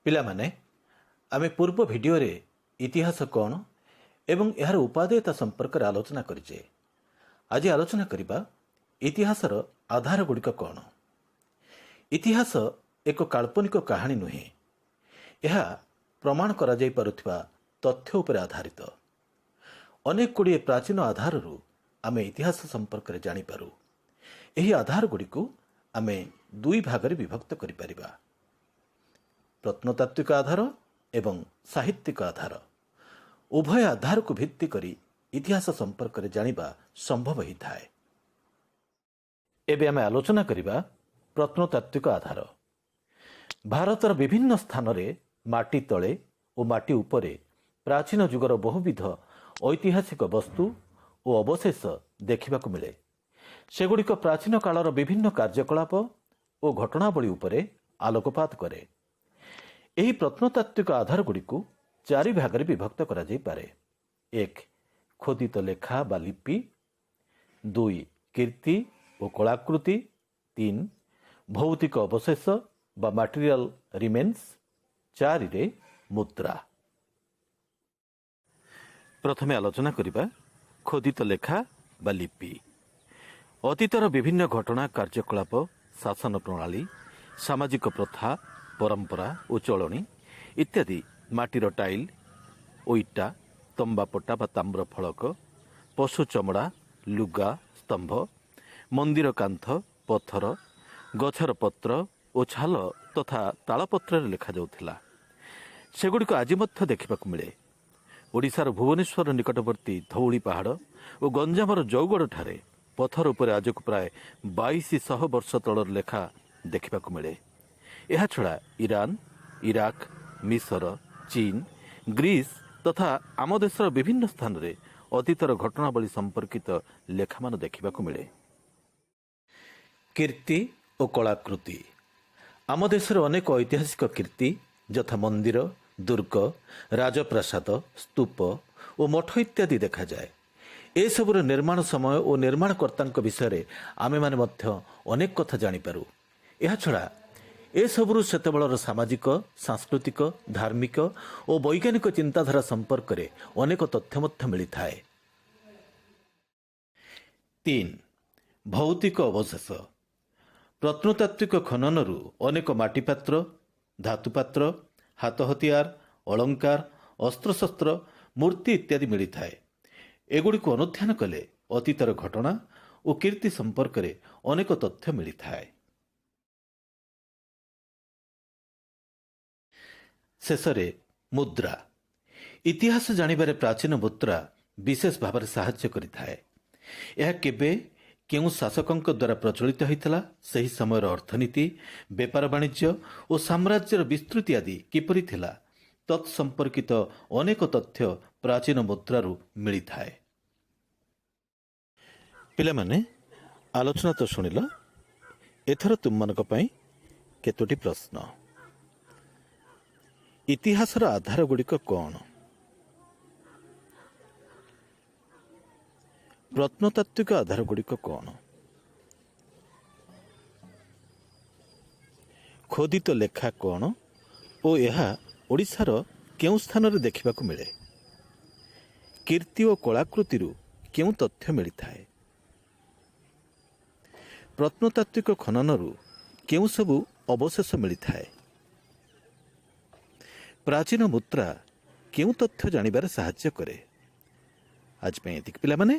ପିଲାମାନେ, ଆମେ ପୂର୍ବ ଭିଡ଼ିଓରେ ଇତିହାସ କ'ଣ ଏବଂ ଏହାର ଉପାଦେୟତା ସମ୍ପର୍କରେ ଆଲୋଚନା କରିଛେ। ଆଜି ଆଲୋଚନା କରିବା ଇତିହାସର ଆଧାରଗୁଡ଼ିକ କ'ଣ। ଇତିହାସ ଏକ କାଳ୍ପନିକ କାହାଣୀ ନୁହେଁ। ଏହା ପ୍ରମାଣ କରାଯାଇପାରୁଥିବା ତଥ୍ୟ ଉପରେ ଆଧାରିତ। ଅନେକ ଗୁଡ଼ିଏ ପ୍ରାଚୀନ ଆଧାରରୁ ଆମେ ଇତିହାସ ସମ୍ପର୍କରେ ଜାଣିପାରୁ। ଏହି ଆଧାରଗୁଡ଼ିକୁ ଆମେ ଦୁଇ ଭାଗରେ ବିଭକ୍ତ କରିପାରିବା, ପ୍ରତ୍ନତାତ୍ତ୍ୱିକ ଆଧାର ଏବଂ ସାହିତ୍ୟିକ ଆଧାର। ଉଭୟ ଆଧାରକୁ ଭିତ୍ତି କରି ଇତିହାସ ସମ୍ପର୍କରେ ଜାଣିବା ସମ୍ଭବ ହୋଇଥାଏ। ଏବେ ଆମେ ଆଲୋଚନା କରିବା ପ୍ରତ୍ନତାତ୍ତ୍ୱିକ ଆଧାର। ଭାରତର ବିଭିନ୍ନ ସ୍ଥାନରେ ମାଟି ତଳେ ଓ ମାଟି ଉପରେ ପ୍ରାଚୀନ ଯୁଗର ବହୁବିଧ ଐତିହାସିକ ବସ୍ତୁ ଓ ଅବଶେଷ ଦେଖିବାକୁ ମିଳେ। ସେଗୁଡ଼ିକ ପ୍ରାଚୀନ କାଳର ବିଭିନ୍ନ କାର୍ଯ୍ୟକଳାପ ଓ ଘଟଣାବଳୀ ଉପରେ ଆଲୋକପାତ କରେ। ଏହି ପ୍ରତ୍ନତାତ୍ତ୍ୱିକ ଆଧାରଗୁଡ଼ିକୁ ଚାରି ଭାଗରେ ବିଭକ୍ତ କରାଯାଇପାରେ। ଏକ, ଖୋଦିତ ଲେଖା ବା ଲିପି। ଦୁଇ, କୀର୍ତ୍ତି ଓ କଳାକୃତି। ତିନି, ଭୌତିକ ଅବଶେଷ ବା ମାଟେରିଆଲ ରିମେନ୍ସ। ଚାରିରେ ମୁଦ୍ରା। ପ୍ରଥମେ ଆଲୋଚନା କରିବା ଖୋଦିତ ଲେଖା ବା ଲିପି। ଅତୀତର ବିଭିନ୍ନ ଘଟଣା, କାର୍ଯ୍ୟକଳାପ, ଶାସନ ପ୍ରଣାଳୀ, ସାମାଜିକ ପ୍ରଥା, ପରମ୍ପରା ଓ ଚଳଣି ଇତ୍ୟାଦି ମାଟିର ଟାଇଲ ଓ ଇଟା, ତମ୍ବା ପଟା ବା ତାମ୍ର ଫଳକ, ପଶୁ ଚମଡ଼ା, ଲୁଗା, ସ୍ତମ୍ଭ, ମନ୍ଦିର କାନ୍ଥ, ପଥର, ଗଛର ପତ୍ର ଓ ଛାଲ ତଥା ତାଳପତ୍ରରେ ଲେଖାଯାଉଥିଲା। ସେଗୁଡ଼ିକ ଆଜି ମଧ୍ୟ ଦେଖିବାକୁ ମିଳେ। ଓଡ଼ିଶାର ଭୁବନେଶ୍ୱର ନିକଟବର୍ତ୍ତୀ ଧଉଳି ପାହାଡ଼ ଓ ଗଞ୍ଜାମର ଜଉଗଡ଼ଠାରେ ପଥର ଉପରେ ଆଜକୁ ପ୍ରାୟ 2200 ବର୍ଷ ତଳର ଲେଖା ଦେଖିବାକୁ ମିଳେ। ଏହାଛଡ଼ା ଇରାନ, ଇରାକ, ମିଶର, ଚୀନ, ଗ୍ରୀସ୍ ତଥା ଆମ ଦେଶର ବିଭିନ୍ନ ସ୍ଥାନରେ ଅତୀତର ଘଟଣାବଳୀ ସମ୍ପର୍କିତ ଲେଖାମାନ ଦେଖିବାକୁ ମିଳେ। କୀର୍ତ୍ତି ଓ କଳାକୃତି। ଆମ ଦେଶରେ ଅନେକ ଐତିହାସିକ କୀର୍ତ୍ତି ଯଥା ମନ୍ଦିର, ଦୁର୍ଗ, ରାଜପ୍ରାସାଦ, ସ୍ତୂପ ଓ ମଠ ଇତ୍ୟାଦି ଦେଖାଯାଏ। ଏସବୁର ନିର୍ମାଣ ସମୟ ଓ ନିର୍ମାଣକର୍ତ୍ତାଙ୍କ ବିଷୟରେ ଆମେମାନେ ମଧ୍ୟ ଅନେକ କଥା ଜାଣିପାରୁ। ଏହାଛଡ଼ା ଏସବୁରୁ ସେତେବେଳର ସାମାଜିକ, ସାଂସ୍କୃତିକ, ଧାର୍ମିକ ଓ ବୈଜ୍ଞାନିକ ଚିନ୍ତାଧାରା ସମ୍ପର୍କରେ ଅନେକ ତଥ୍ୟ ମଧ୍ୟ ମିଳିଥାଏ। ତିନି, ଭୌତିକ ଅବଶେଷ। ପ୍ରତ୍ନତାତ୍ତ୍ୱିକ ଖନନରୁ ଅନେକ ମାଟିପାତ୍ର, ଧାତୁପାତ୍ର, ହାତ ହତିଆର, ଅଳଙ୍କାର, ଅସ୍ତ୍ରଶସ୍ତ୍ର, ମୂର୍ତ୍ତି ଇତ୍ୟାଦି ମିଳିଥାଏ। ଏଗୁଡ଼ିକୁ ଅନୁଧ୍ୟାନ କଲେ ଅତୀତର ଘଟଣା ଓ କୀର୍ତ୍ତି ସମ୍ପର୍କରେ ଅନେକ ତଥ୍ୟ ମିଳିଥାଏ। ଶେଷରେ ମୁଦ୍ରା। ଇତିହାସ ଜାଣିବାରେ ପ୍ରାଚୀନ ମୁଦ୍ରା ବିଶେଷ ଭାବରେ ସାହାଯ୍ୟ କରିଥାଏ। ଏହା କେବେ, କେଉଁ ଶାସକଙ୍କ ଦ୍ୱାରା ପ୍ରଚଳିତ ହୋଇଥିଲା, ସେହି ସମୟର ଅର୍ଥନୀତି, ବେପାର ବାଣିଜ୍ୟ ଓ ସାମ୍ରାଜ୍ୟର ବିସ୍ତୃତି ଆଦି କିପରି ଥିଲା, ତତ୍ ସମ୍ପର୍କିତ ଅନେକ ତଥ୍ୟ ପ୍ରାଚୀନ ମୁଦ୍ରାରୁ ମିଳିଥାଏ। ପିଲାମାନେ, ଆଲୋଚନା ତ ଶୁଣିଲ। ଏଥର ତୁମମାନଙ୍କ ପାଇଁ କେତୋଟି ପ୍ରଶ୍ନ। ଇତିହାସର ଆଧାରଗୁଡ଼ିକ କ'ଣ? ପ୍ରତ୍ନତାତ୍ତ୍ୱିକ ଆଧାରଗୁଡ଼ିକ କ'ଣ? ଖୋଦିତ ଲେଖା କ'ଣ ଓ ଏହା ଓଡ଼ିଶାର କେଉଁ ସ୍ଥାନରେ ଦେଖିବାକୁ ମିଳେ? କୀର୍ତ୍ତି ଓ କଳାକୃତିରୁ କେଉଁ ତଥ୍ୟ ମିଳିଥାଏ? ପ୍ରତ୍ନତାତ୍ତ୍ୱିକ ଖନନରୁ କେଉଁ ସବୁ ଅବଶେଷ ମିଳିଥାଏ? ପ୍ରାଚୀନ ମୁଦ୍ରା କେଉଁ ତଥ୍ୟ ଜାଣିବାରେ ସାହାଯ୍ୟ କରେ? ଆଜି ପାଇଁ ଏତିକି ପିଲାମାନେ।